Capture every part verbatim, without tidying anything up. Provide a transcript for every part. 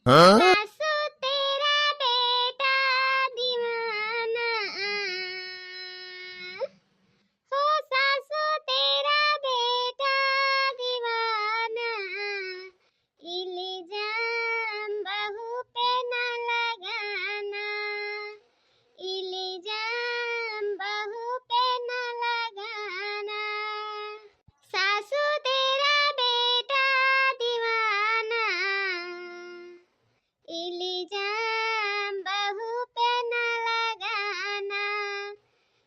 हाँ? सासू तेरा बेटा दीवाना, हो सासू तेरा बेटा दीवाना, इल्जाम बहू पे न लगाना, इल्जाम बहू पे न लगाना। सासू तेरा बेटा दीवाना, इल्जाम बहू पे न लगाना,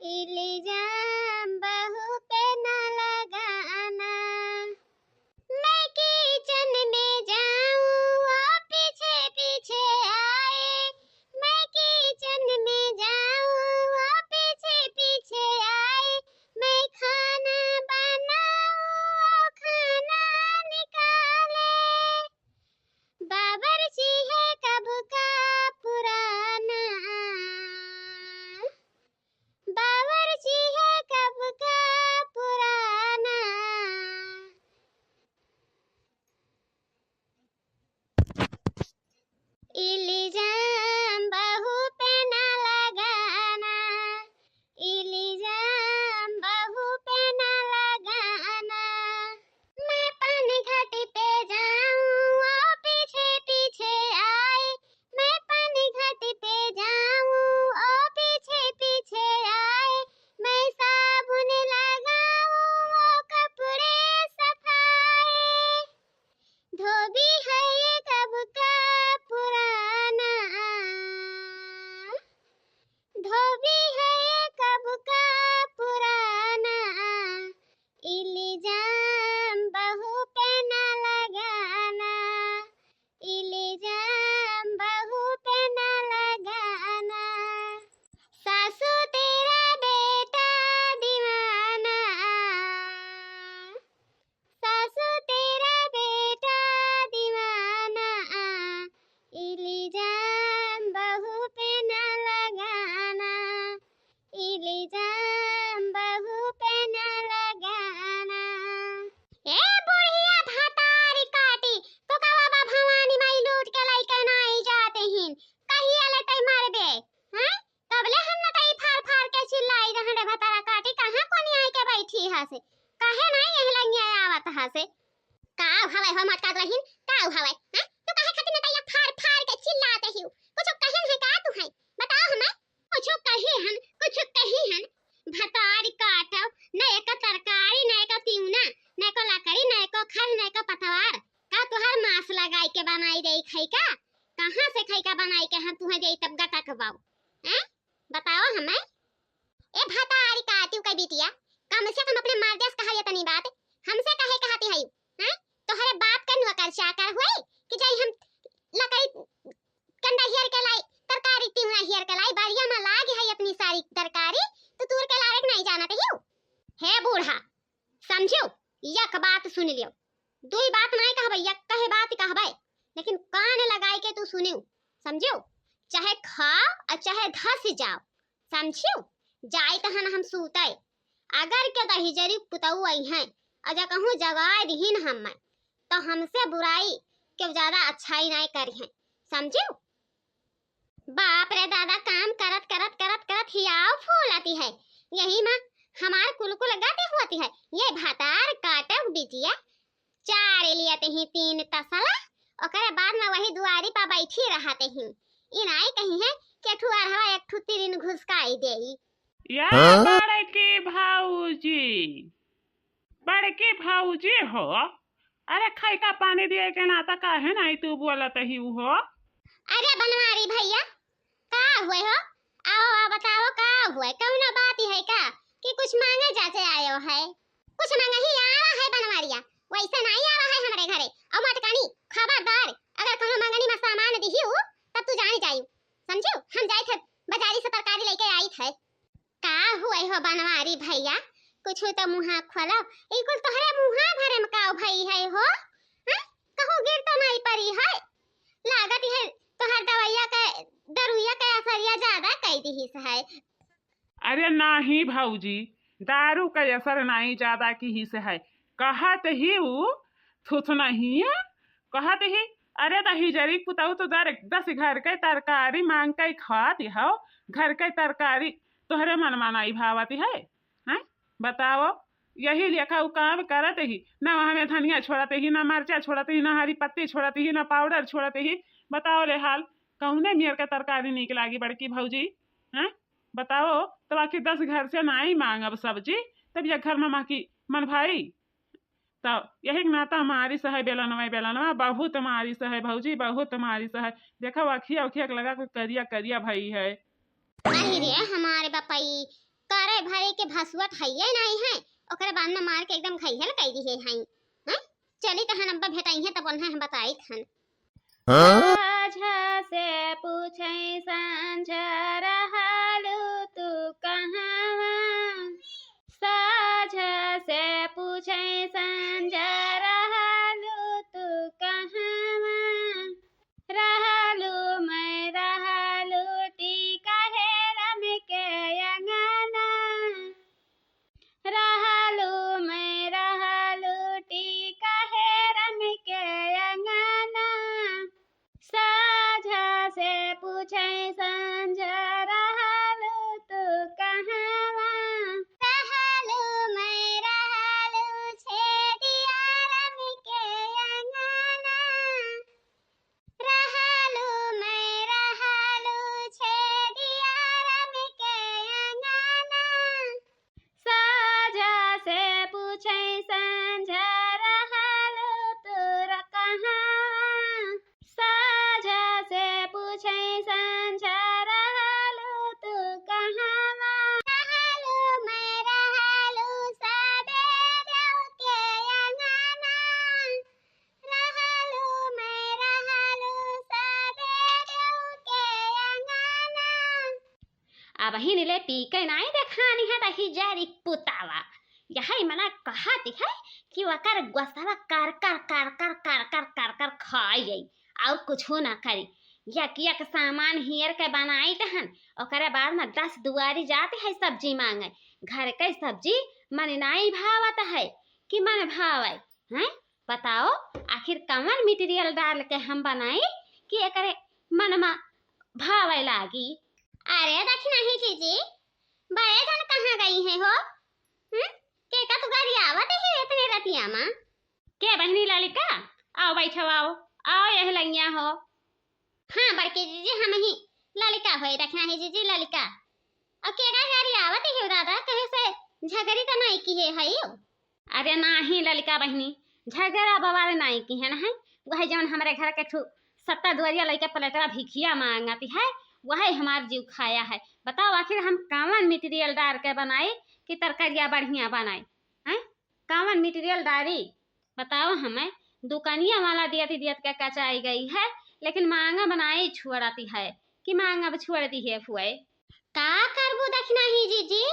इल्जाम बहू पे न लगाना। मैं किचन में जाऊं, वो पीछे पीछे आए। मैं किचन में जाऊं, वो पीछे पीछे आए। मैं खाना बनाऊं, वो खाना निकाले। बावर्ची है कब का पुराना, बावर्ची है कब का पुराना। इल्जाम बहू पे ना लगाना, इल्जाम बहू पे ना लगाना। मैं पानी घाट पे जाऊं, वो पीछे पीछे आए। मैं पानी घाट पे जाऊं, वो पीछे पीछे आए। मैं साबुन लगाऊं, वो कपड़े सफाए। धोबी है ये कब का पुराना, धोबी है ये कब का पुराना। इल्जाम बहू पे ना लगाना, इल्जाम बहू पे ना लगाना। सासू तेरा बेटा दीवाना, सासू तेरा बेटा दीवाना, इल्जाम बहू पे ना लगाना, इल्जाम बहू पे ना लगाना। ए बुढ़िया भतारी काटी, तो का बाबा भवानी माई लूट के लइके नाई जाते हिन, कहिया ले तै मरबे, हैं? तबले हम न तई फार फार के चिल्लाई रहन रे भतारा काटी, कहाँ कोनी आई के बैठी हसे? काहे नाई यही लंगिया आवत हसे? का हवे हो मटका दुलहिन? का हवे? हैं? तू काहे खातिर न तैया फार फार के चिल्लाते हिउ? कुछ कहिन है का तू है? बताओ हमें। कुछ कही हन, कुछ कही हन। भतारी काटो, न एको तरकारी, न एको तिउना, न एको लकड़ी, न एको खर, न एको पतवार। का तुहार मांस लगाई के बनाई देई खाई का? कहाँ से खाई का बनाई के हम तुहें देई तब गटक बाऊ? हैं? बताओ हमें। ए भतारी काटिउ के बिटिया, कम से कम अपने मर्दे से कहा ये तनी बात, हमसे काहे कहती है? हैं? तोहरे बाप के नौकर चाकर हुई कि जाई हम लकड़ी कंडा हेर के लाई, तरकारी तिउना हेर के लाई, बाड़िया में लाग है इतनी सारी तरकारी, तो तूर के लावे के नहीं जानत हिउ? हे बूढ़ा, समझिउ, एक बात सुन लियो, दुई बात नहीं कहबे, एक कहे बात कहबे, लेकिन कान लगाई के तू सुनिउ, समझिउ, चाहे खाओ और चाहे धस जाओ, समझिउ, जाई तहन हम सूते, अगर के दहिजरी पुतऊ आई हैं और जा कहूँ जगाए दिहिन हम, तो हमसे बुराई के ज्यादा अच्छाई नहीं करी हैं, समझिउ। बाप रे दादा, काम करत करत करत करत हियाव फूलती है, यही में हमार कुलकुल गति होती है। ये भतार काटक बिटिया चार लियत ही तीन तसला, ओकरे बाद में वही दुआरी पर बैठी रहते ही। ई नाई कही है कि ठू अरहवा एक ठू तिरिन घुसकाई देई। या हाँ? बड़की भौजी, बड़की भौजी हो, अरे खैका पानी दिए के नाता काहे नाई तू बोलत ही हो? अरे बनवारी भैया, का हुए हो? आओ, आओ, बताओ, का हुए? कौनो बात ही है का कि कुछ मांगे जाचे आयो है? कुछ मांगे ही आवा है बनवारिया, वैसे नहीं आवा है हमरे घरे। और मटकानी, खबरदार, अगर कौनो मंगनी में सामान दिहिउ, तब तू जान जाइउ, समझिउ? हम जाइत है, बाजारी से तरकारी लेके आइत है। का हुए हो बनवारी भैया, कुछ तो मुहा खोलो। ई कुल तोहरे मुहा भरे में का भई है हो? हैं? कहूँ गिर तो नहीं पड़ी है? लागत है तोहर दवैया के, दरुइया के असरिया ज्यादा कई दिहिस है। अरे नाही भौजी, दारू के असर नाही ज्यादा किहिस है। कहत ही उ थुथुनहिया, कहत ही अरे त हिजरी पुतऊ तो दर-, दस घर के तरकारी मांग के खात हौ, घर के तरकारी तोहरे मन मा नाई भावत है, हैं? बताओ, यही लेखा उ काम करत ही, ना वहाँ में धनिया छोड़त ही, ना मरचा छोड़त ही, ना हरी पत्ती छोड़त ही, ना पाउडर छोड़त ही। बताओ ले हाल, कौने मेर के तरकारी नीक लागी बड़की भौजी, हैं? बताओ, तब आखिर दस घर से नाई मांगब सब्जी, तब ये घर मा की मन भाई? तब यही के नाता मारिस है बेलनवा, बेलनवा बहुत मारिस है भौजी, बहुत मारिस है। देखो अखिया उखिया के लगा के करिया करिया भई है। अरे रे हमारे बपई, करे भरे के भसुअत हइये नाई है, ओकरे बाद में मार के एकदम घायल कई दिहे हैं। हैं? चली तहन अब्बा भेटाई है तब उन्हें हम बताई हन। हाँ? साझा से पूछे संझा रहलू तू कहाँ? साझा से पूछे संझा रहलू तू कहाँ? रहलू मैं रहलू टीका हेरम के अंगना। रहलू मैं रहलू टीका हेरम के अंगना। साझा से पूछे संझा रहलू तू कहाँ? रहलू मैं रहलू छेदिया रम के अंगना। रहलू मैं रहलू छेदिया रम के अंगना। साझा से पूछे संझा रहलू तू कहाँ? साझा से पूछे संझा रहलू तू कहाँ? रहलू मैं रहलू सबेरे के अंगना। रहलू मैं रहलू सबेरे के अंगना। अबहिन ले पी के नाई देखानी है त हिजरी पुतावा। यही मना कहत है कि ओकर गोसवा कर कर कर कर कर कर कर कर खाई जाई, और कुछो ना करी। यक यक सामान हियर के बनाई तहन, ओकरे बाद में दस दुआरी जात है सब्जी मांगे। घर के सब्जी मन नाई भावत है कि मन भावे, हैं? बताओ, आखिर कवन material डाल के हम बनाई कि एकरे मनमा भावे लागी? अरे दखिनही जीजी, बड़े जन कहाँ गई हैं हो? हम्म? के का तू गरियावत है इतने रतिया मा? के बहिनी ललिका? आओ बैठो, आओ, आओ यह लंगिया हो। हाँ बड़की जीजी, हम ही ललिका होई, दखिनही जीजी ललिका। अब के का गरियावत है दादा, कहे से झगड़ी तो नहीं की है, है? अरे नाही ललिका बहिनी, झगड़ा बवाल नाई किहेन है। वह जौन हमरे घर के ठू सत्ता दुआरिया लइके प्लेटवा भिखिया मांगत है, वही हमार जीव खाया है। बताओ आखिर हम कवन material डार के बनाई कि तरकारिया बढ़िया बनाई, हैं? कवन material डारी? बताओ हमें, दुकानिया वाला दियत दियत के कचाई गई है, लेकिन मांगा बनाई छोड़ती है कि मांगा अब छोड़ दी है फुए। का करबू दखिनही जीजी,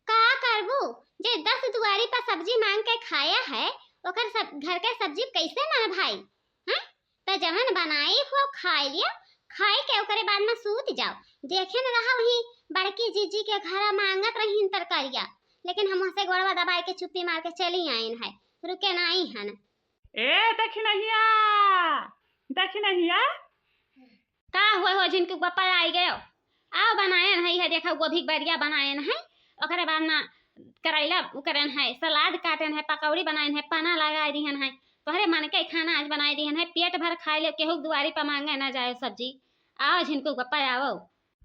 का करबू? जे दस दुआरी पर सब्जी मांग के खाया है, ओकर सब घर के सब्जी कैसे मन भाई? हैं? त जवन बनाई हो खाई लिया, खाई के ओकरे बाद में सूत जाओ। देखे न रहा वही बड़की जीजी के घरा मांगत रहीन तरकारिया, लेकिन हम उसे गोड़वा दबाई के चुप्पी मार के चली आइन है, रुके नाई हन। ए दखिनहिया, दखिनहिया, का हुए हो झिनकू के पप्पा आई गयो? आओ बनाएन है, यह देखा गोभी के बरिया बनाएन है, ओकरे बाद ना करैला उकरेन है, सलाद काटेन है, पकौड़ी बनाएन है, पना लगाए दिहन है। तोहरे मन के खाना आज बनाए दिहन है, पेट भर खाए ले, केहू के दुआरी पर मांगे ना जाए सब्जी। आओ झिनकू के पप्पा आओ।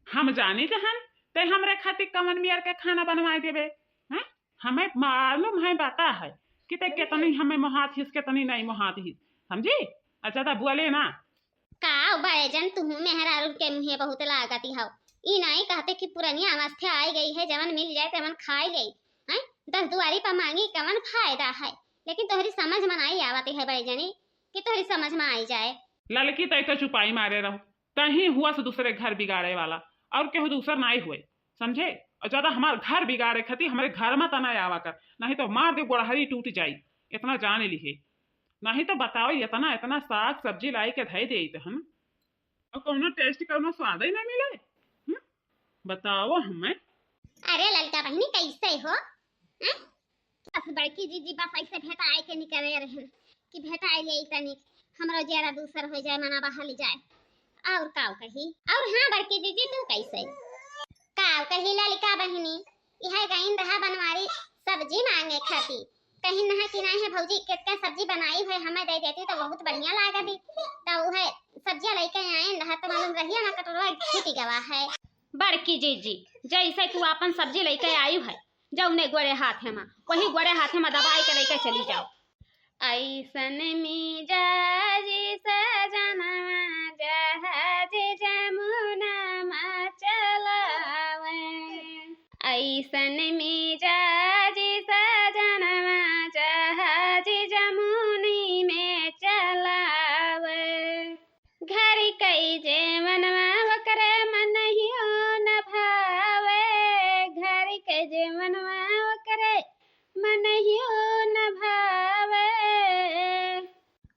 हम जानी जहन, ते हमरे खातिर कवन मेर के खाना बनवाए देबे, हैं? हमें मालूम है, पता है कि ते कितनी हमें मोहात हिस, कितनी नहीं मोहात हिस, समझी? और ज्यादा बोले ना। का बड़े जन, तुहू मेहरारू के मुँहे बहुत लागती हौ। ई नाई कहते कि पुरनिया अवस्था आई गई है, जवन मिल जाए तेवन खाई ले, हैं? दस दुआरी पर मांगी कवन फायदा है? लेकिन तोहरी समझ में नाई आवती है बड़े जनी, कि तोहरी समझ में आई जाए। ललकी तई तो चुपाई मारे रहो, तही हुआ से दूसरे घर बिगाड़े वाला, और केहू दूसर नाई हुए, समझे? और ज्यादा हमार घर बिगाड़े खातिर हमरे घर में तना आवा कर, नहीं तो मार दे गोड़हरी टूट जाई, इतना जान लिहे। नहीं तो बताओ, इतना, इतना साग सब्जी लाई के धई देइत हन, और कौनो taste, कौनो स्वाद ही ना मिले। हम्म? बताओ हमें। अरे ललका बहिनी, कैसे हो? हैं? बस बड़की जीजी बस ऐसे भेंटाए के निकले रहन कि भेंटाए ले तनिक। हमरो जियरा दूसर होइ जाए, मना बहल जाए। और काव कही? और हाँ बड़की जीजी, तू कैसे? काव कही ललिका बहिनी, इहे गईन रहा बनवारी सब्जी मांगे खाती। कहिन रहा कि नाहीं है भौजी, केतके सब्जी बनाई है, हमें दे देती तो बहुत बढ़िया लागती। तो उहे सब्जिया लइके आएन रहा तो मालूम रहिया मा कटोरवा छूट गवा है। बड़की जीजी, जैसे तू आपन सब्जी लइके आयु है, जौने गोड़े हाथे मा, वही गोड़े हाथे मा दबाई के लइके चली जाओ। ऐसन मिजाज सजनवा जहाज जमुना मा चलावे। ऐसन मिजाज सजनवा जहाज जमुनी में चलावे। घर कई जेवनवा ओकरे मनहियो न भावे, घर कई जेवनवा ओकरे मनहियो न भावे।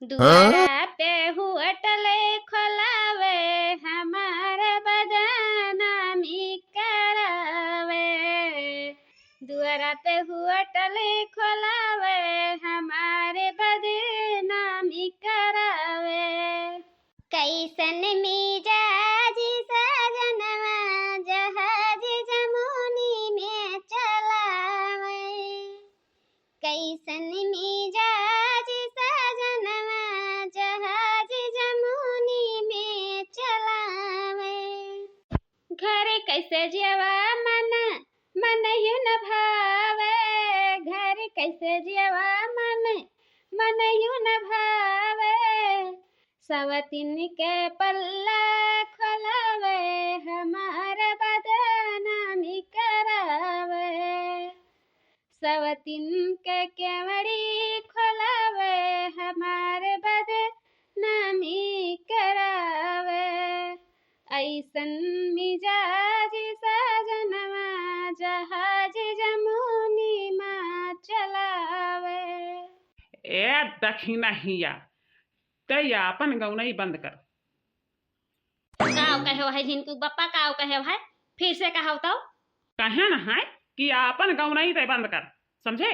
दुआरा पे होटल खोलावे, हमार बदनामी करावे। दुआरा पे होटल खोलावे, हमार बदनामी करावे। कैसन मिजाज सजनवा जहाज जमुनी में चलावे। कैसन मिजाज सजनवा जहाज जमुनी में चलावे। घर कैसे जियवा मन, मनहियो न भावे, घर कैसे जियवा मन, मनहियो न भावे। सवतिन के पल्ला खोलावे, हमार बदनामी करावे। सवतिन के केवड़ी खोलावे, हमार बदनामी करावे। ऐसन मिजाज सजनवा जहाज जमुनी मा चलावे। ए दखिनहिया, तै आपन गौनई बंद कर। काव कहे है झिनकू बप्पा, काव कहे है? फिर से कहाव तो। कहे न है कि आपन गौनई तै बंद कर, समझे?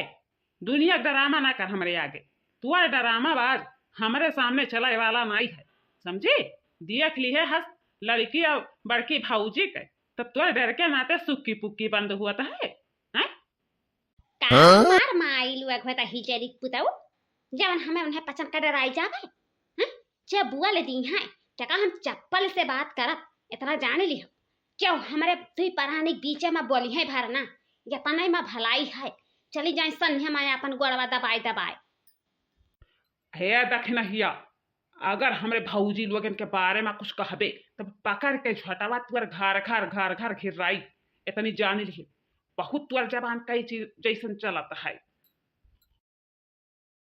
दुनिया क डरामा ना कर हमरे आगे। तुअर डरामाबाज हमरे सामने चले वाला नाई है, समझी? देख लिहे हस लड़की और बड़की भौजी के, तब तुअर डर के नाते सुक्की पुक्की बंद हुआ तो है, हैं? का हाँ? मार माई लुआ घोता हिजरी पुताऊ, जवन हमें उन्हें पचन का डराई जावे, हैं? जब बुआ ले दी हैं, जका हम चप्पल से बात करब, इतना जान लिहो। क्यों हमरे दुई परानी बीचे में बोली है भरना, यतने में भलाई है। चली जाए सन्हे में अपन गोड़वा दबाए दबाए। हे दखिनहिया, अगर हमरे भौजी लोगन के बारे में कुछ कहबे, तब पकड़ के झोटवा तुअर घर घर घर घर घिर्राई। इतनी जान लिहे, बहुत तुअर जबान कई चीज जैसन चलत है।